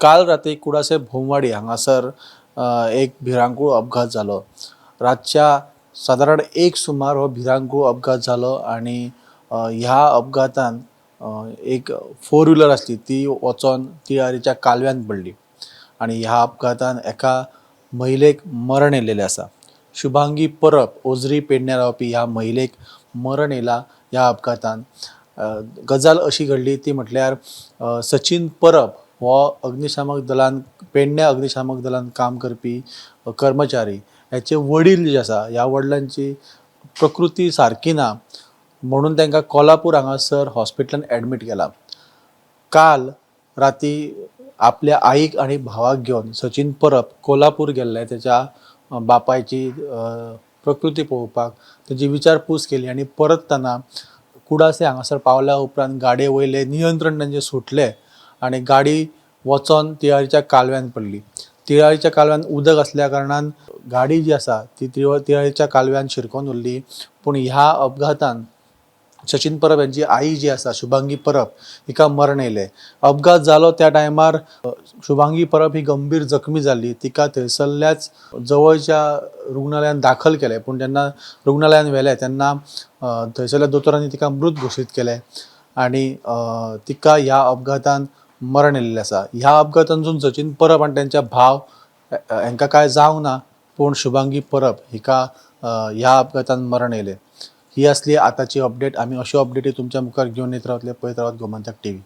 काल राती कुडासे भोमवाडी हांगासर एक भिरांकूळ अपघात जालो. रातच्या सादारण 1 सुमार हो भिरांकूळ अपघात जालो आनी ह्या अपघातान एक फोर व्हिलर आसली ती वचोन तिळारीच्या कालव्यान पडली आनी ह्या अपघातान एका महिलेक मरण येयलेलें आसा. शुभांगी परब ओजरी पेडण्यां रावपी ह्या महिलेक मरण येयला ह्या अपघातान. गजाल अशी घडली ती म्हटल्यार सचीन परब हो अग्निशामक दलान पेडण्या अग्निशामक दलान काम करपी कर्मचारी. हेचे वडील जे आसा ह्या वडिलांची प्रकृती सारकी ना म्हणून तांकां कोल्हापूर हांगासर हॉस्पिटलान एडमीट केला. काल राती आपल्या आईक आनी भावाक घेवन सचीन परब कोल्हापूर गेल्ले तेच्या बापायची प्रकृती पळोवपाक, तेजी विचारपूस केली आनी परततना कुडासे हांगासर पावल्या उपरांत गाडये वयलें नियंत्रण तांचें सुटलें आनी गाडी वचोन तिळारीच्या कालव्यान पडली. तिळारीच्या कालव्यान उदक आसल्या कारणान गाडी जी आसा ती तिळारीच्या कालव्यान शिरकोन उरली. पूण ह्या अपघातान सचीन परब यांची आई जी आसा शुभांगी परब हिका मरण येयलें. अपघात जालो त्या टायमार शुभांगी परब ही गंभीर जखमी जाल्ली. तिका थंयसरल्याच जवळच्या रुग्णालयान दाखल केलें, पूण जेन्ना रुग्णालयान व्हेलें तेन्ना थंयसरल्या दोतोरांनी तिका मृत घोशीत केलें आनी तिका ह्या अपघातान मरण येयल्लें आसा. ह्या अपघातांतसून सचीन परब आनी तेंच्या भाव हांकां कांय जावंक ना, पूण शुभांगी परब हिका ह्या अपघातान मरण येयलें. ही आसली आतांची अपडेट. आमी अश्यो अपडेटी तुमच्या मुखार घेवन येत रावतले. पळयत रावात गोमंतक टीव्ही.